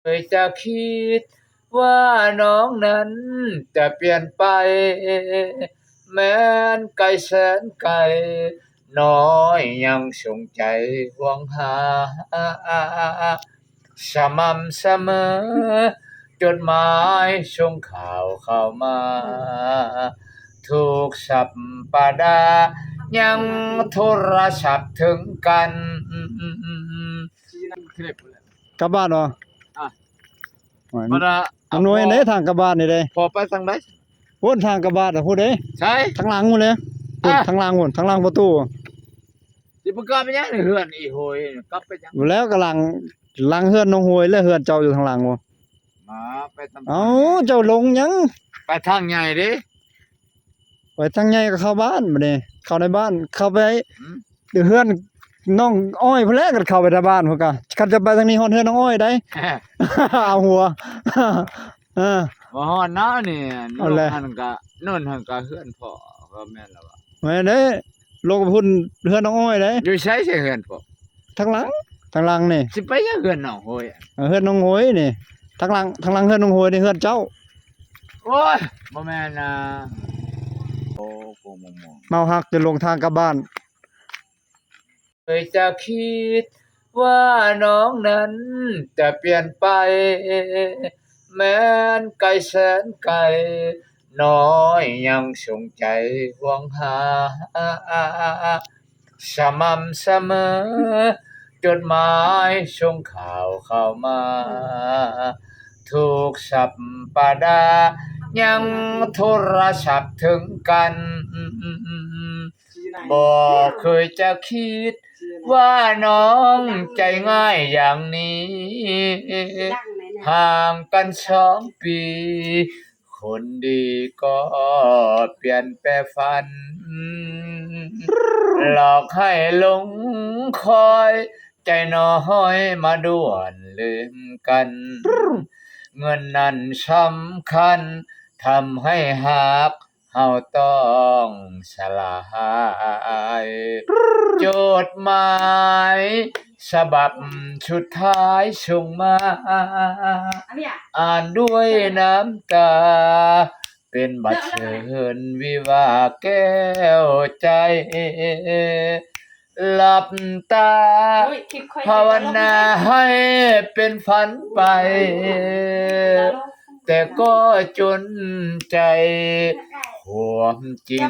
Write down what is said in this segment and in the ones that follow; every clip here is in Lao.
ເຄີຍຈະຄິດວ່ານ້ອງນັ້ນຈະປ່ຽນໄປ ແມ່ນໄກແສນໄກ ນ້ອຍຍັງສົງໃຈຫວງຫາ ສະໝ່ຳສະເໝີ ຈົດໝາຍສົ່ງຂ່າວເຂົ້າມາ ທຸກສັບປະດາ ຍັງໂທລະສັບເຖິງກັນ. ກັບບ້ານບໍ່? ອ່ະ ໂອ້ຍ ບໍ່ໄດ້ ອຳນວຍເດ້ ທາງກັບບ້ານນີ້ເດ້. ພໍໄປທາງໃດ? ພຸ້ນ ທາງກັບບ້ານພຸ້ນເດ້. ໃສ? ທາງຫຼັງພຸ້ນເດ້. ພຸ້ນ ອ່ະ ທາງຫຼັງພຸ້ນ ທາງຫຼັງປະຕູ. ຊິໄປກັບໄປຫຍັງ ເຮືອນອີໂຫຍ ກັບໄປຫຍັງ? ແລ້ວກະຫຼັງ ຫຼັງເຮືອນນ້ອງໂຫຍ ແລະເຮືອນເຈົ້າຢູ່ທາງຫຼັງບໍ່? ມາໄປທາງ ເອົ້າ ເຈົ້າລົງຫຍັງ? ໄປທາງໃຫຍ່ເດ້. ໄປທາງໃຫຍ່ກໍເຂົ້າບ້ານ ບາດນີ້ເຂົ້າໃນບ້ານ ເຂົ້າໄປ ອືມ ເຮືອນນ້ອງອ້ອຍພຸ້ນແຫຼະ ກໍເຂົ້າໄປໃນບ້ານພຸ້ນກະ. ຄັນຈະໄປທາງນີ້ຮອດເຮືອນນ້ອງອ້ອຍໄດ໋. ເອົາຫົວ ເອີ ບໍ່ຮອດນະນີ້. ເອົາແຫຼະ ຫັ້ນກະ ໂນ່ນຫັ້ນກະເຮືອນພໍ່ ກໍແມ່ນລະວ່າ ແມ່ນເດ້. ລົງໄປພຸ້ນເຮືອນນ້ອງອ້ອຍເດ້. ຢູ່ໃສ ໃສເຮືອນພໍ່? ທາງຫຼັງ ທາງຫຼັງນີ້. ຊິໄປຫຍັງເຮືອນນ້ອງໂຫຍ? ເອີ ເຮືອນນ້ອງໂຫຍນີ້ ທາງຫຼັງ ທາງຫຼັງເຮືອນນ້ອງໂຫຍນີ້ເຮືອນເຈົ້າ. ໂອ້ຍ ບໍ່ແມ່ນນະ. ໂອ້ ໂກງມ່ວງໆ ເມົາຮັກຈົນຫຼົງທາງກັບບ້ານ. ເຄີຍຈະຄິດວ່ານ້ອງນັ້ນຈະປ່ຽນໄປ ແມ່ນໄກແສນໄກ ນ້ອຍຍັງສົງໃຈຫວງຫາ ສະໝ່ຳສະເໝີ ຈົດໝາຍສົ່ງຂ່າວເຂົ້າມາ ທຸກສັບປະດາ ຍັງໂທລະສັບເຖິງກັນ. ບໍ່ເຄີຍຈະຄິດວ່ານ້ອງໃຈງ່າຍຢ່າງນີ້ ຫ່າງກັນສອງປີ ຄົນດີກໍປ່ຽນແປຝັນ ຫຼອກໃຫ້ຫຼົງຄອຍ ໃຈນ້ອຍມາດ່ວນລືມກັນ ເງິນນັ້ນສຳຄັນ ທຳໃຫ້ຫາກ ເຮົາຕ້ອງສະຫຼາຍ ຈົດໝາຍສະບັບສຸດທ້າຍສົ່ງມາ ອ່ານດ້ວຍນ້ຳຕາ ເປັນບັດເຊີນວິວາແກ້ວໃຈ ຫຼັບຕາ ໂອ້ຍ ພາວະນາໃຫ້ເປັນຝັນໄປ ແຕ່ກໍຈົນໃຈ ຄວາມຈິງ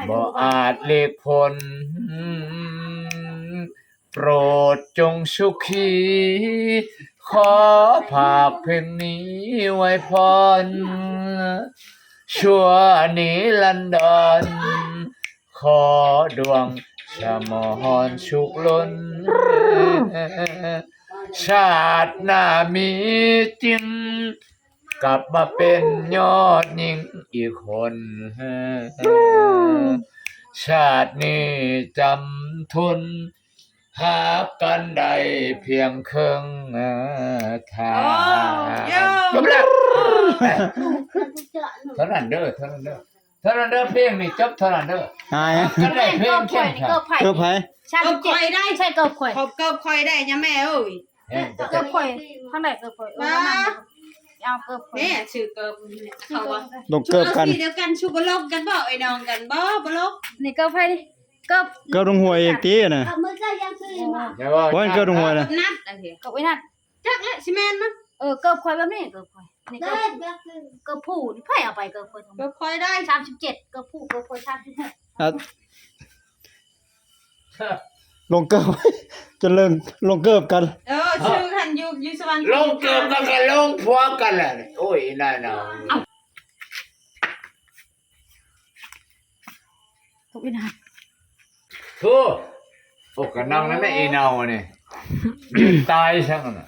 ບໍ່ອາດຫຼີກພົ້ນ ໂປດຈົ່ງສຸຂີ ຂໍຝາກເພງນີ້ໄວ້ພອນ ຊົ່ວນິລັນດອນ ຂໍດວງສະໝອນສຸກລົ້ນ ຊາດໜ້າມີຈິງ ກັບມາເປັນຍອດຍິງອີກຄົນ ຊາດນີ້ຈຳທົນ ຮັກກັນໄດ້ພຽງເຄິ່ງທາງ. ຈົບແລ້ວ ເທົ່ານັ້ນເດີ ເທົ່ານັ້ນເດີ ເທົ່ານັ້ນເດີ ເພງນີ້ຈົບເທົ່ານັ້ນເດີ. ຫາຍ ຮັກກັນໄດ້ພຽງເຄິ່ງທາງ. ເກີບໃຜ? ສາມສິບເຈັດ ເກີບຂ້ອຍໄດ້ ໃສ່ເກີບຂ້ອຍ ເກີບຂ້ອຍໄດ້ຍາແມ່ເອີຍ. ເກີບຂ້ອຍ ທາງໃດເກີບຂ້ອຍ? ເອີ ເອົາເກີບຂ້ອຍ ນີ້ ຊື່ເກີບ ເຂົາວ່າ ລົງເກີບກັນ ເອົາສີດຽວກັນ ຊູບໍ່ລົມກັນບໍ່ ໄອ້ນ້ອງກັນບໍ່ ບໍ່ລົມ. ນີ້ເກີບໃຜນີ້? ເກີບ ເກີບນ້ອງຫວຍເອງຕິນະ. ເກີບມື້ເກີບຍັງຊື້ມາ ໂອ້ຍ ເກີບນ້ອງຫວຍນະ ນັດ ເກີບໄອ້ນັດ ຈັກແຫຼະ ຊິແມ່ນນະ. ເອີ ເກີບຂ້ອຍແບບນີ້ ເກີບຂ້ອຍ ນີ້ເກີບ ເກີບຜູ້ນີ້ ໃຜເອົາໄປເກີບຂ້ອຍ? ເກີບຂ້ອຍໄດ້ ສາມສິບເຈັດ ເກີບຜູ້ ເກີບຂ້ອຍ ສາມສິບຫົກ. ລົງເກີບ ຈະເລີງລົງເກີບກັນ. ເອີ ຊື່ຫັ້ນຢູ່ ຢູ່ສະຫວັນ ລົງເກີບກັນ ກໍລົງຜົວກັນແຫຼະ. ໂອ້ຍ ນາຍນາ ເອົ້າ ໂອ້ຍ ນາຍ ໂທ້ ໂອ້ ກະນັ່ງນຳແມ່ອີເນົ່ານີ້ ຕາຍຊັ້ນນະ.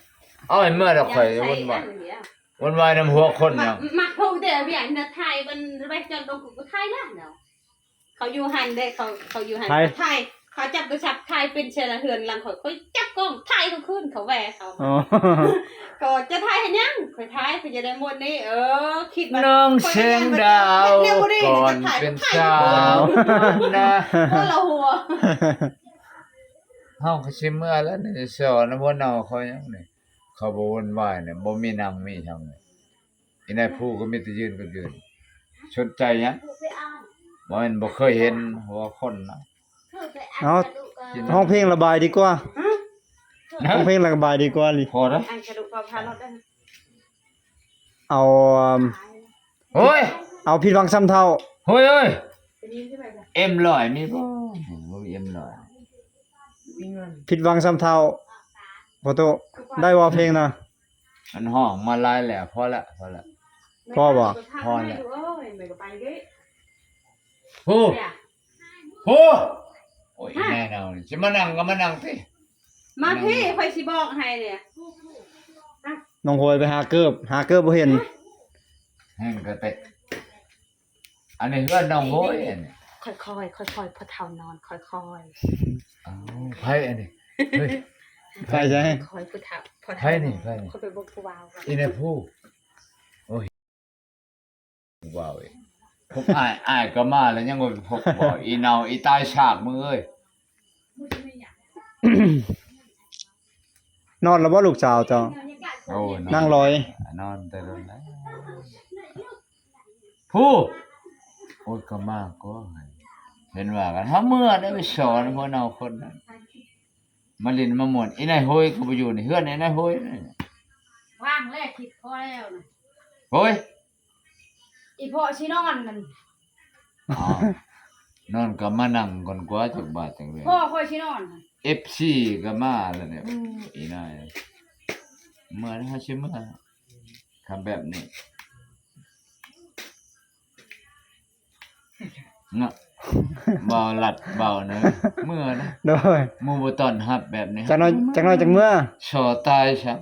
ເອົາໃຫ້ເມືອດອກ ຂ້ອຍວຸ້ນວາຍ ວຸ້ນວາຍນຳຫົວຄົນຫຍັງ. ມັກ ມັກໂທແຕ່ວຽກນະ ຖ່າຍມັນໄປຈອນລົງ ກູກໍຖ່າຍແລ້ວເນາະ. ເຂົາຢູ່ຫັ້ນເດ້ ເຂົາ ເຂົາຢູ່ຫັ້ນ ຖ່າຍ ເຂົາຈັບໂທລະສັບຖ່າຍເປັນແຊນະ ເຮືອນຫຼັງຂ້ອຍ ຂ້ອຍຈັບກ້ອງຖ່າຍເຂົາຄືນ ເຂົາແວ່ເຂົາ. ອໍ ກໍຈະຖ່າຍເຮັດຫຍັງ ຂ້ອຍຖ່າຍ ຂ້ອຍຈະໄດ້ໝົດນີ້. ເອີ ຄິດວ່ານ້ອງແສງດາວ ກ່ອນເປັນສາວນະ ຫົວລະຫົວ. ເຮົາກໍຊິເມືອແລ້ວນີ້ ສອນນະ ບໍ່ເນົ່າເຂົາຫຍັງນີ້. ເຂົາບໍ່ວຸ່ນວາຍນີ້ ບໍ່ມີນັ່ງມີຫຍັງນີ້. ອີນາຍພູກໍມີແຕ່ຢືນກັບຢືນ. ສົນໃຈຫຍັງ? ບໍ່ແມ່ນບໍ່ເຄີຍເຫັນຫົວຄົນນະ. ເອົາ ຮ້ອງເພງລະບາຍດີກວ່າ. ຮ້ອງເພງລະບາຍດີກວ່ານີ້. ພໍແລ້ວ. ເອົາ ໂອ້ຍ ເອົາ ຜິດຫວັງຊ້ຳເທົ່າ. ໂອ້ຍ ເອັມຮ້ອຍມີບໍ່? ບໍ່ມີເອັມຮ້ອຍ. ຜິດຫວັງຊ້ຳເທົ່າ. ພໍ່ຕູ້ ໄດ້ບໍ່ເພງນະ? ມັນຮ້ອງມາຫຼາຍແລ້ວ ພໍລະ ພໍລະ. ພໍບໍ່? ພໍແລ້ວ. ໂອ້ ໂອ້ ໂອ້ຍ ແນ່ນອນ ຊິມານັ່ງກໍມານັ່ງຕິ. ມາພີ້ ຂ້ອຍຊິບອກໃຫ້ເດ. ນ້ອງໂຫຍໄປຫາເກີບ ຫາເກີບບໍ່ເຫັນ. ແຮ່ງກໍໄປ ອັນນີ້ເຮືອນນ້ອງໂຫຍອັນນີ້. ຄ່ອຍໆ ຄ່ອຍໆ ພໍ່ເຖົ້ານອນ ຄ່ອຍໆ. ອ້າວ ໃຜອັນນີ້? ເຮີ້ຍ ໃຜໃສ? ຄ່ອຍໆ ຜູ້ເຖົ້າ ພໍ່ເຖົ້າ ໃຜນີ້? ນອນ ໃຜນີ້? ຂ້ອຍໄປເບິ່ງຜູ້ບ່າວກ່ອນ. ອີນາຍພູ. ໂອ້ຍ ຜູ້ບ່າວເອີຍ ພວກອ້າຍ ອ້າຍກໍມາແລ້ວ ຍັງວ່າພວກບ່າວ ອີເນົ່າ ອີຕາຍຊາກ ມຶງເອີຍ. ນອນແລ້ວບໍ່ລູກສາວເຈົ້າ? ໂອ້ຍ ນັ່ງລອຍ ນອນແຕ່ດົນແລ້ວ. ຜູ້ ໂອ້ຍ ກໍມາກໍ ເຫັນວ່າກັນ ເຮົາເມືອໄດ້ໄປສອນພວກເຮົາຄົນນັ້ນ ມາຫຼິ້ນມາມ່ວນ. ອີນາຍໂຫຍກໍບໍ່ຢູ່ນີ້ ເຮືອນອີນາຍໂຫຍນີ້ ວ່າງແລ້ວ ຄິດພໍແລ້ວນະ. ໂຫຍ ອີພໍ່ຊິນອນນັ້ນ. ອ້າວ ນອນກໍມານັ່ງກ່ອນກວ່າ ຈັກບາດຈັກເວນ ພໍ່ຂ້ອຍຊິນອນ. ເອັຟຊີກໍມາແລ້ວນີ້. ອືມ ອີນາຍ ເມືອ ເຮົາຊິເມືອ ຄັນແບບນີ້ເນາະ. ເວົ້າລັດເວົ້າເນີ ເມືອນະ. ໂດຍ ໝູ່ບໍ່ຕ້ອນຮັບແບບນີ້. ຈັກໜ້ອຍ ຈັກໜ້ອຍຈັ່ງເມືອ. ສໍຕາຍຊະ.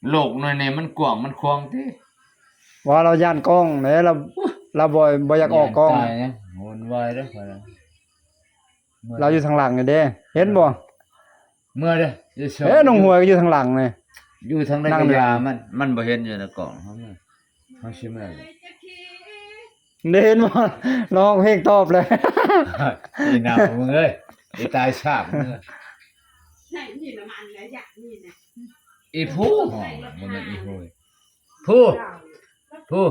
ໂລກໜ້ອຍນີ້ມັນກວ້າງມັນຂວາງຕິ. ວ່າລາວຢ້ານກ້ອງເດ້ ລາວ ລາວບໍ່ ບໍ່ຢາກອອກກ້ອງ. ຕາຍຫຍັງ ວຸ່ນວາຍເດີ ລາວຢູ່ທາງຫຼັງນີ້ເດ້ ເຫັນບໍ່? ເມືອເດີ ເອີ ນ້ອງຫວຍກໍຢູ່ທາງຫຼັງນີ້. ຢູ່ທາງໃດກໍຢ່າມັນ ມັນບໍ່ເຫັນຢູ່ໃນກ້ອງ. ເຮົາເມືອ ເຮົາຊິເມືອ. ໄດ້ເຫັນບໍ່? ຮ້ອງເພງຕອບເລີຍ. ອີນາຍ ມຶງເອີຍ ອີຕາຍຊາກ ມຶງເອີຍ. ອີຜູ້ ບໍ່ແມ່ນອີໂຫຍ ຜູ້ ຜູ້.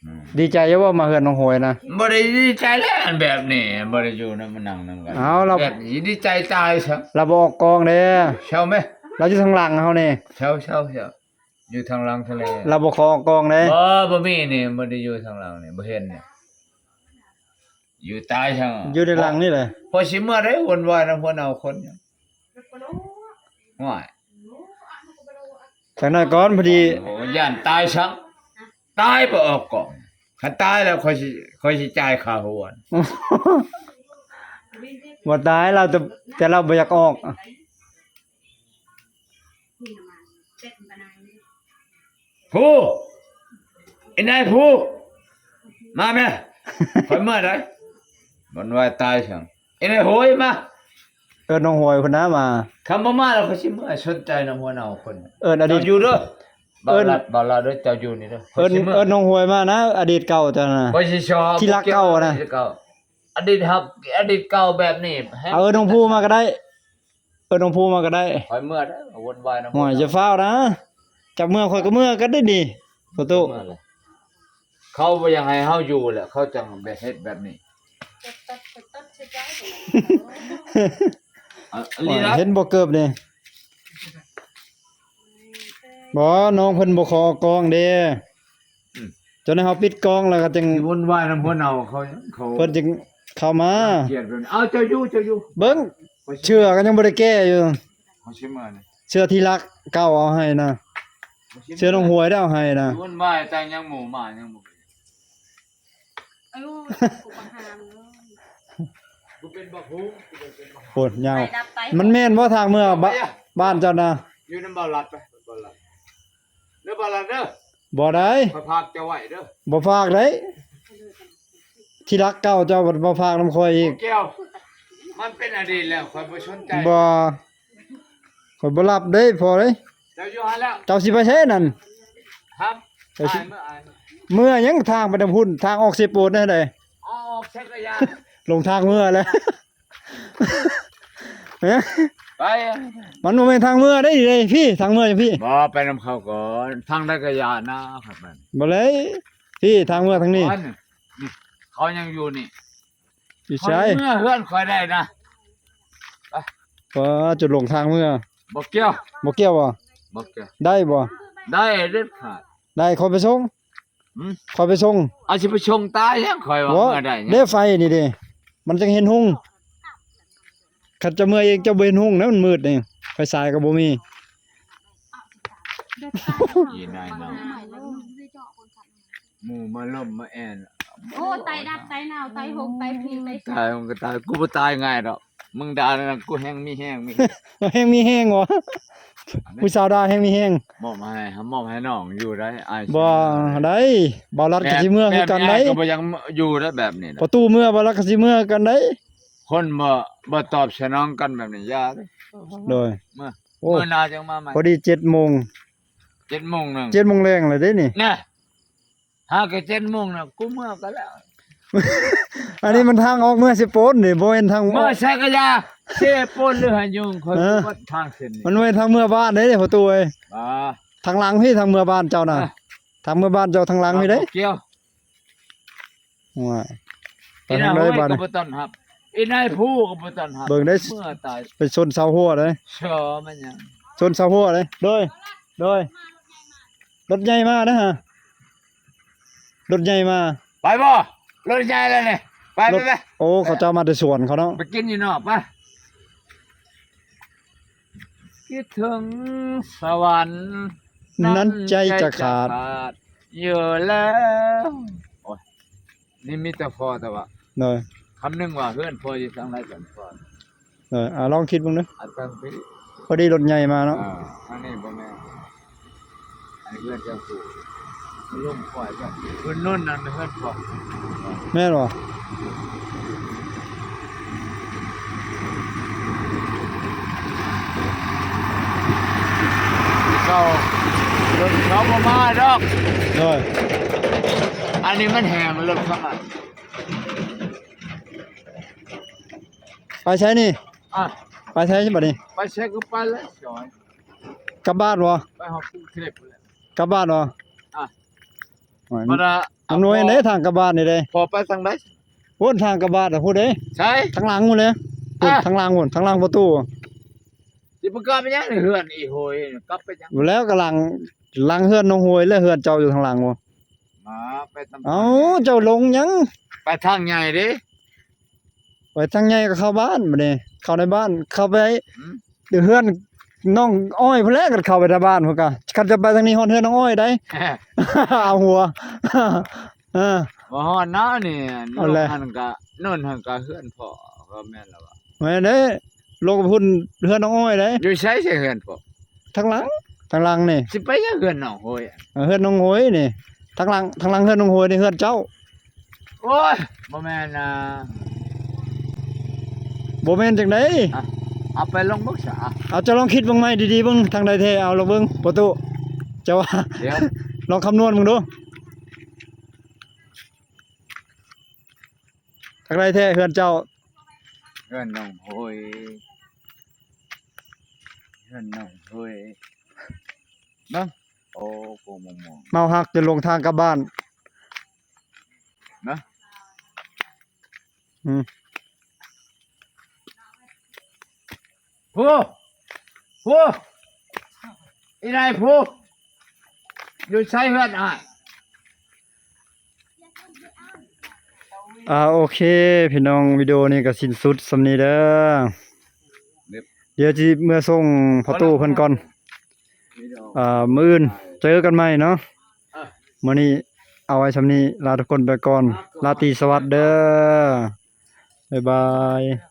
ອືມ ດີໃຈຢູ່ບໍ່ມາເຮືອນນ້ອງໂຫຍນະ? ບໍ່ໄດ້ດີໃຈແລ້ວ ອັນແບບນີ້ ບໍ່ໄດ້ຢູ່ນຳ ມານັ່ງນຳກັນ. ເອົາ ລາວ ແບບນີ້ດີໃຈຕາຍຊະ. ລາວບໍ່ອອກກ້ອງເດ້. ເຊົາແມະ ລາວຢູ່ທາງຫຼັງເຮົານີ້. ເຊົາ ເຊົາ ເຊົາ. ຢູ່ທາງຫຼັງທະເລ ລາວບໍ່ຂໍອອກກ້ອງເດ້. ບໍ່ ບໍ່ມີນີ້ ບໍ່ໄດ້ຢູ່ທາງຫຼັງນີ້ ບໍ່ເຫັນນີ້. ຢູ່ໃຕ້ທາງ ຢູ່ໃນຫຼັງນີ້ແຫຼະ. ພໍຊິເມືອໄດ້ ວຸ່ນວາຍນຳພວກເຮົາຄົນ. ໂອ້ຍ ຈັກໜ້ອຍກ່ອນ ພໍດີ. ໂອ້ ຢ້ານຕາຍຊະ ຕາຍບໍ່ອອກກ້ອງ. ຄັນຕາຍແລ້ວ ຂ້ອຍຊິ ຂ້ອຍຊິຈ່າຍຄ່າຫົວ. ບໍ່ຕາຍ ລາວ ແຕ່ ແຕ່ລາວບໍ່ຢາກອອກ. ຜູ້ ອີນາຍຜູ້ ມາແມະ ຂ້ອຍເມືອໄດ້. ມັນວ່າຕາຍຊັ້ນ ອີນາຍໂຫຍມາ. ເອີ້ນນ້ອງໂຫຍພຸ້ນນະມາ. ຄັນບໍ່ມາແລ້ວ ຂ້ອຍຊິເມືອ ສົນໃຈນຳຫົວໜ້າຄົນ. ເອີ້ນອະດີດ ເຈົ້າຢູ່ເດີ ເອີ້ນ ບໍ່ລາດ ບໍ່ລາດເດີ ເຈົ້າຢູ່ນີ້ເດີ. ເອີ້ນ ເອີ້ນນ້ອງໂຫຍມານະ ອະດີດເກົ່າເຈົ້ານະ. ຂ້ອຍຊິຊອບ ທີ່ລັກເກົ່ານະ ອະດີດຮັກ ອະດີດເກົ່າແບບນີ້. ເອົາ ເອີ້ນນ້ອງພູມາກໍໄດ້. ເອີ້ນນ້ອງພູມາກໍໄດ້. ຂ້ອຍເມືອເດີ ວຸ່ນວາຍນຳ. ໂອ້ຍ ຢ່າຟ້າວນະ ຈັກເມືອຂ້ອຍກໍເມືອກັນໄດ້ນີ້ ພໍ່ຕູ້. ເຂົາບໍ່ຢາກໃຫ້ເຮົາຢູ່ແຫຼະ ເຂົາຈັ່ງໄປເຮັດແບບນີ້. ເອີ ເຫັນບໍ່ເກີບນີ້? ບໍ່ ນ້ອງເພິ່ນບໍ່ຂໍອອກກ້ອງເດ້. ອືມ ຈົນໃຫ້ເຮົາປິດກ້ອງແລ້ວກໍຈຶ່ງວຸ່ນວາຍນຳພວກເຮົາ ເຂົາ ເຂົາ ເພິ່ນຈຶ່ງເຂົ້າມາ. ເອົາ ເຈົ້າຢູ່ ເຈົ້າຢູ່ ເບິ່ງ ເສື້ອກໍຍັງບໍ່ໄດ້ແກ້ຢູ່. ເສື້ອທີ່ລັກເກົ່າເອົາໃຫ້ນະ ເສື້ອນ້ອງຫວຍໄດ້ເອົາໃຫ້ນະ. ວຸ່ນວາຍ ແຕ່ຍັງໝູ່ໝາຍັງບໍ່ ເອີ ກູບັກຫາມເອີຍ ກູເປັນບັກຫູ ກູເປັນບັກຫາມ. ໂອ້ຍ ຍາວ ມັນແມ່ນບໍ່ທາງເມືອ ບ້ານ ບ້ານເຈົ້ານະ? ຢູ່ນຳບ່າວລັດໄປ ບ່າວລັດ ເດີ ບ່າວລັດເດີ. ບໍ່ໄດ້ ຂ້ອຍຝາກເຈົ້າໄວ້ເດີ. ບໍ່ຝາກໄດ້ ທີ່ລັກເກົ່າເຈົ້າບໍ່ ບໍ່ຝາກນຳຂ້ອຍອີກ. ບໍ່ກ່ຽວ ມັນເປັນອະດີດແລ້ວ ຂ້ອຍບໍ່ສົນໃຈ. ບໍ່ ຂ້ອຍບໍ່ຮັບເດ້ ພໍເດ້. ເຈົ້າຢູ່ຫັ້ນແລ້ວ ເຈົ້າຊິໄປໃສນັ້ນ? ຮະ ເຈົ້າຊິ ເມືອຫຍັງ? ທາງໄປທາງພຸ້ນ ທາງອອກເຊໂປນແນວໃດ? ອອກຈັກກະຍານ ຫຼົງທາງເມືອແລ້ວ. ໄປ ມັນບໍ່ແມ່ນທາງເມືອໄດ໋ ນີ້ເດ້ ພີ້ ທາງເມືອຢູ່ພີ້ ບໍ່ ໄປນຳເຂົາກ່ອນ ທາງໃດກໍຢ່ານະ ຂ້ອຍໄປ ບໍ່ເລີຍ ພີ້ ທາງເມືອທາງນີ້ ອັນນີ້ ເຂົາຍັງຢູ່ນີ້ ຢູ່ໃສ? ຂ້ອຍເມືອເຮືອນຂ້ອຍໄດ້ນະ ໄປ ກໍຈຸດຫຼົງທາງເມືອ ບໍ່ກ່ຽວ ບໍ່ກ່ຽວບໍ່? ບໍ່ກ່ຽວ ໄດ້ບໍ່? ໄດ້ເດັດຂາດ ໄດ້ ຂ້ອຍໄປສົ່ງ ຫືມ? ຂ້ອຍໄປສົ່ງ ອາ ຊິໄປສົ່ງຕາຍຫຍັງ ຂ້ອຍວ່າເມືອໄດ້ຫຍັງ ເດ້ ໄຟນີ້ເດ້ ມັນຈັ່ງເຫັນຮຸ່ງ ຄັນເຈົ້າເມືອເອງເຈົ້າບໍ່ເຫັນຮຸ່ງນະ ມັນມືດນີ້ ໄຟສາຍກໍບໍ່ມີ ອີນາຍເນາະ ໝູ່ມາລົມມາແອນ ໂອ້ ໄຕດັບ ໄຕໜາວ ໄຕຫົງ ໄຕຜີ ໄຕ ຕາຍ ມຶງກໍຕາຍ ກູບໍ່ຕາຍງ່າຍດອກ ມຶງດ່ານັ້ນ ກູແຮງມີແຮງ ມີ ແຮງມີແຮງຫວາ ຜູ້ສາວດ່າແຮງມີແຮງ ມອບໃຫ້ ມອບໃຫ້ນ້ອງຢູ່ໄດ້ ອ້າຍ ບໍ່ໄດ້ ບ່າວລັດກໍຊິເມືອຄືກັນໄດ໋ ແບບນີ້ອ້າຍກໍບໍ່ຢາກຢູ່ໄດ້ແບບນີ້ນະ ພໍຕູ້ເມືອ ບ່າວລັດກໍຊິເມືອຄືກັນໄດ໋ ຄົນບໍ່ ບໍ່ຕອບສະໜອງກັນແບບນີ້ຢ່າເດ້ ໂດຍ ເມືອ ໂອ້ ເມືອໜ້າຈັ່ງມາໃໝ່ ພໍດີເຈັດໂມງ ເຈັດໂມງໜຶ່ງ ເຈັດໂມງແລງແລ້ວເດ້ນີ້ ນະ ຫາກໍເຈັດໂມງນະ ກູເມືອກໍແລ້ວ ອັນນີ້ມັນທາງອອກເມືອເຊໂປນນີ້ ບໍ່ແມ່ນທາງ ເມືອໃສກໍຢ່າ ເຊໂປນຫຼືຫາຍຸງ ຂ້ອຍ ເອີ ບໍ່ທາງເສັ້ນນີ້ ມັນບໍ່ແມ່ນທາງເມືອບ້ານເດ້ນີ້ ພໍ່ຕູ້ເອີຍ ອ່າ ທາງຫຼັງພີ້ ທາງເມືອບ້ານເຈົ້ານະ ອ່າ ທາງເມືອບ້ານເຈົ້າທາງຫຼັງພີ້ເດ້ ບໍ່ກ່ຽວ ໂອ້ຍ ໄປທາງໃດບາດນີ້ ອີນາຍໂຮຍກໍບໍ່ຕ້ອນຮັບ ອີນາຍພູກໍບໍ່ຕ້ອນຮັບ ເບິ່ງໄດ້ ເມືອຕາຍ ໄປຊົນເສົາຮົ້ວເດ້ ເສືອມັນຫຍັງ ຊົນເສົາຮົ້ວເດ້ ໂດຍ ໂດຍ ລົດໃຫຍ່ມາເດ້ຫາ ລົດໃຫຍ່ມາ ໄປບໍ່? ລົດໃຫຍ່ແລ້ວນີ້ ໄປ ລົດ ໄປ ໄປ ໂອ້ ເຂົາເຈົ້າມາແຕ່ສວນເຂົາເນາະ ໄປກິນຢູ່ນອກ ໄປ ຄິດເຖິງສະຫວັນ ນັ້ນໃຈຈະຂາດ ຢູ່ແລ້ວ ໂອ້ຍ ນີ້ມີແຕ່ພໍແຕ່ວ່າ ໂດຍ ຄຳໜຶ່ງວ່າເຮືອນພໍ່ຢູ່ທາງໃດກັນພໍ່ ເອີ ອ່າ ລອງຄິດເບິ່ງເດີ ອັນຕັ້ງທີ່ ພໍດີລົດໃຫຍ່ມາເນາະ ອ່າ ທາງນີ້ບໍ່ແມ່ນ ອັນນີ້ເຮືອນເຈົ້າຜູ້ ລົມຄອຍເຈົ້າ ເພິ່ນນອນນັ້ນເຮືອນພໍ່ ແມ່ນບໍ່? ເຂົາ ລົດເຂົາບໍ່ມາດອກ ໂດຍ ອັນນີ້ມັນແຮງລົດເຂົາມາ ໄປໃສນີ້? ອ່ະ ໄປໃສບັດນີ້? ໄປໃສກໍໄປແຫຼະ ຈອຍ ກັບບ້ານບໍ່? ໄປຮອດກຸງເທບພຸ້ນແຫຼະ ກັບບ້ານບໍ່? ອ່ະ ໂອ້ຍ ມັນ ມັນໜ່ວຍໃດທາງກັບບ້ານນີ້ເດ້ ພໍ່ໄປທາງໃດ? ພຸ້ນທາງກັບບ້ານພຸ້ນເດ້ ໃສ? ທາງຫຼັງພຸ້ນເດ້ ພຸ້ນ ອ່ະ ທາງຫຼັງພຸ້ນ ທາງຫຼັງປະຕູ ຊິໄປກັບໄປຫຍັງເຮືອນອີໂຫຍ ກັບໄປຫຍັງ? ແລ້ວກໍຫຼັງ ຫຼັງເຮືອນນ້ອງໂຫຍ ແລະເຮືອນເຈົ້າຢູ່ທາງຫຼັງບໍ່? ມາໄປຕາມ ເອົ້າ ເຈົ້າລົງຫຍັງ? ໄປທາງໃຫຍ່ເດ້ ໄປທາງໃຫຍ່ກໍເຂົ້າບ້ານບັດນີ້ ເຂົ້າໃນບ້ານ ເຂົ້າໄປ ຫືມ ເຮືອນນ້ອງອ້ອຍພຸ້ນແຫຼະ ຄັນເຂົ້າໄປໃນບ້ານພຸ້ນກະ ຄັນຈະໄປທາງນີ້ຮອດເຮືອນນ້ອງອ້ອຍໄດ໋ ເອົາຫົວ ເອີ ບໍ່ຮອດເນາະນີ້ ເອົາແຫຼະ ຫັ້ນກະ ໂນ່ນຫັ້ນກະເຮືອນພໍ່ ກໍແມ່ນລະວ່າ ແມ່ນເດ້ ລົງໄປພຸ້ນເຮືອນນ້ອງອ້ອຍເດ້ ຢູ່ໃສ ໃສເຮືອນພໍ່? ທາງຫຼັງ ທາງຫຼັງນີ້ ຊິໄປຫຍັງເຮືອນນ້ອງໂຫຍ? ເອີ ເຮືອນນ້ອງໂຫຍນີ້ ທາງຫຼັງ ທາງຫຼັງເຮືອນນ້ອງໂຫຍນີ້ເຮືອນເຈົ້າ ໂອ້ຍ ບໍ່ແມ່ນນະ ບໍ່ແມ່ນຈັ່ງໃດ? ອ່ະ ເອົາໄປລອງເບິ່ງຊະ ເອົາ ເຈົ້າລອງຄິດເບິ່ງໃໝ່ດີໆເບິ່ງ ທາງໃດແທ້ ເອົາລອງເບິ່ງ ປະຕູ ເຈົ້າວ່າ ດຽວ ລອງຄຳນວນເບິ່ງດູ ທາງໃດແທ້ເຮືອນເຈົ້າ? ເຮືອນນ້ອງໂຫຍ ເຮືອນນ້ອງໂຫຍ ເບິ່ງ ໂອ້ ໂກງມອງໆ ເມົາຮັກຈົນຫຼົງທາງກັບບ້ານ ນະ ອືມ ຜູ້ ຜູ້ ອີນາຍຜູ້ ຢູ່ໃສເຮືອນອ້າຍ? ອ່າ ໂອເຄ ພີ່ນ້ອງ ວິດີໂອນີ້ກໍສິ້ນສຸດສ່ຳນີ້ເດີ ດຽວຊິເມືອສົ່ງພໍ່ຕູ້ເພິ່ນກ່ອນ ອ່າ ມື້ອື່ນເຈີກັນໃໝ່ເນາະ ມື້ນີ້ເອົາໄວ້ສ່ຳນີ້ ລາທຸກຄົນໄປກ່ອນ ລາຕີສະຫວັດເດີ ບາຍບາຍ.